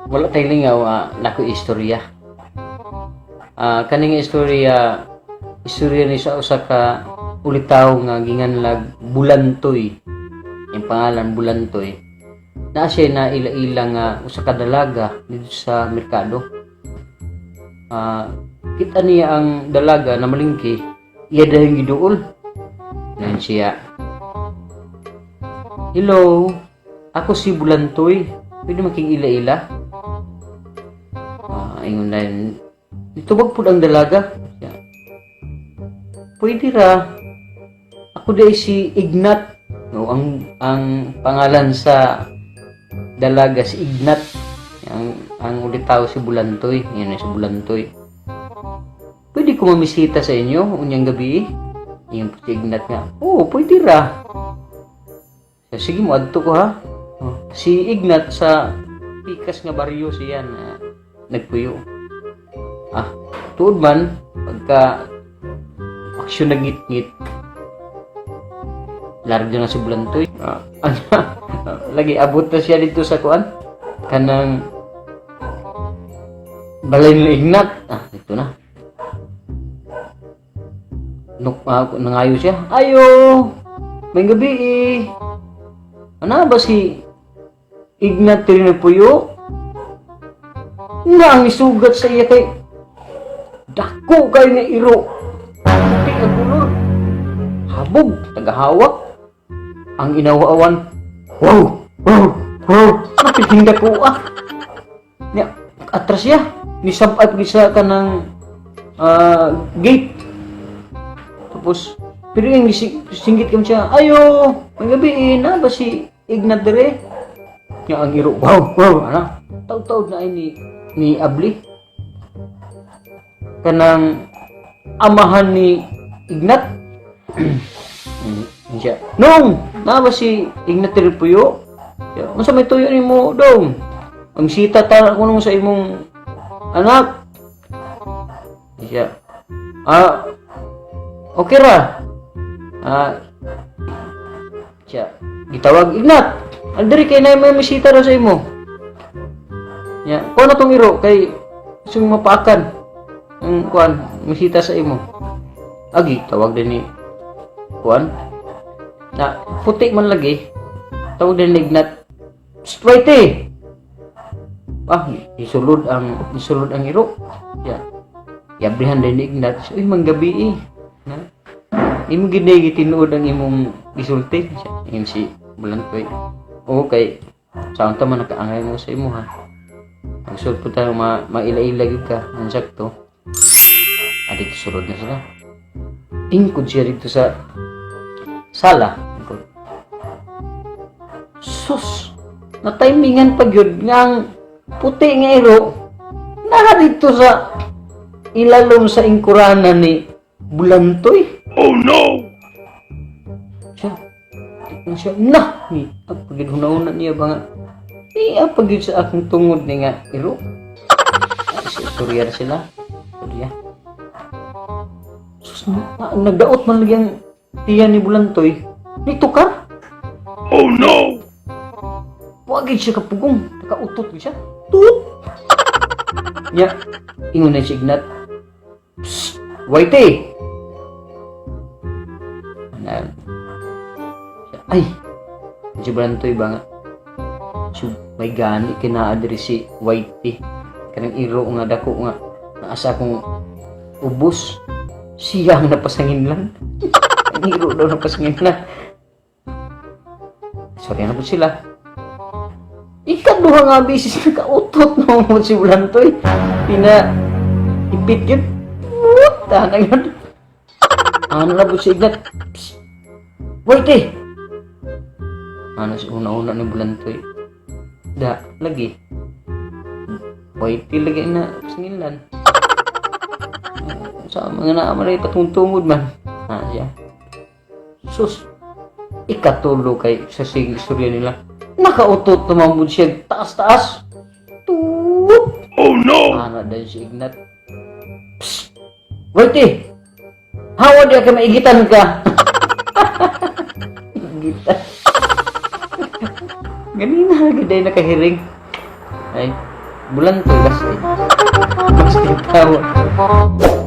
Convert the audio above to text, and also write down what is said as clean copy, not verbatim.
Wala tay lingaw, nako istorya. Kaning istorya, istorya ni sa usa ka ulitaw nga ginganlag Bulantoy. Yung pangalan Bulantoy. Naa siya na ila-ila nga usa ka dalaga dito sa merkado. Kita niya ang dalaga na malingki, iya dahil giduol. Nan siya. "Hello, ako si Bulantoy. Pwede making ila-ila?" Ingon na yun. Itubag po ang dalaga. Siya. "Pwede ra. Ako di si Ignat." No, ang pangalan sa dalaga si Ignat. Ang ulitaw si Bulantoy. Yan si Bulantoy. "Pwede ko mamisita sa inyo unyang gabi?" Yung si Ignat nga. "Oo, pwede ra. Sige mo, adto ko ha." Oh, si Ignat sa pikas nga baryo siya na nagpuyo. Tuod man, pagka aksyon nagngit-ngit, larga na si Bulantoy. Lagi abot na siya dito sa kuan. Kanang balay ni Ignat. Ito na. Nuk, nangayo siya. "Ayo! May gabi eh. Ano ba si Ignat diri nagpuyo?" Nga ang isugat sa iya kay dako kay nga iro. Puti ang kulor. Habog, tagahawak. Ang inawawan. Wow! Mapitinda ko ah. Nya, atras siya. Nisabay pag isa ka ng gate. Tapos, pero yung singgit kami siya, "Ayo, may gabi eh, na ba si Ignat dire?" Nya ang iro, wow, ana. Taud-taud na ay ni Abli. Kanang amahan ni Ignat. Siya, "Nong, na ba si Ignat dire puyo?" Ya, "Unsa may tuyo nimo, dong?" "Ang sita ta ko nung sa imong anak." Siya, "Ah, okay ra." Siya, gitawag, "Ignat, andiri kay na may misita raw sa imo." Ya, kuha na tong iro kay sung mapaakan ang kuan, misita sa imo. Agi, tawag din ni kuan. Na puti man lagi. Tawag din ni Ignat. "Psst, Whitey!" Isulod ang iro. Ya. Yabrihan din ni Ignat. "Uy, manggabi eh. Na? Imo gid na gitinuod ang imong gisulti." Siya, ingon si Bulantoy. "Okay. Saan ta man nakaangay mo sa imo ha. Magsulod tayo maila-ila gyud ka. Ang sakto." Dito sulod na sila. Ingkod siya dito sa sala. Ingkod. Sus! Na-timingan pa gyud nga ang puti nga iro naa dito sa ilalom sa ingkuranan ni Bulantoy. Oh no! Siya. Tingnan siya. Na! Ni, ang pagid hunahuna niya ba nga. Ni, ang pagid sa akong tungod ni nga iro. Istorya na sila. Istorya. Sus, na, nagdaot man lagi ang tiyan ni Bulantoy. Ni tukar. Oh no! Wagid siya kapugong. Nakautot siya. Tut! Nya, ingon na si Ignat. "Psst! Whitey!" Ano? Ay! Si Bulantoy ba nga? So, may gani kinaa diri si Whitey. Kanang iro nga dako nga naasa akong ubos. Siya ang napasangin lang. Ang iro daw napasangin lang. Sorry na po sila. Ikaduha nga bisis nakautot na mo si Bulantoy. Pina ipit yun. Puta na yun. Ano na po si Ignat? "Psst. Whitey!" Ano si una-una ni Bulantoy? Da, lagi. Whitey lagi na singilan. Sa mga naaman ay patungtungod man. Siya. Sus. Ikatulo kay sa sige istorya nila. Nakautot naman mo siya taas-taas. Tut! Oh no! Ano dahil si Ignat. "Psst! Whitey! Hawa di ka maigitan ka!" Igitan. Ganina lagi dahil nakahiring. Ay. Bulantoy, Basti. Basti tawa.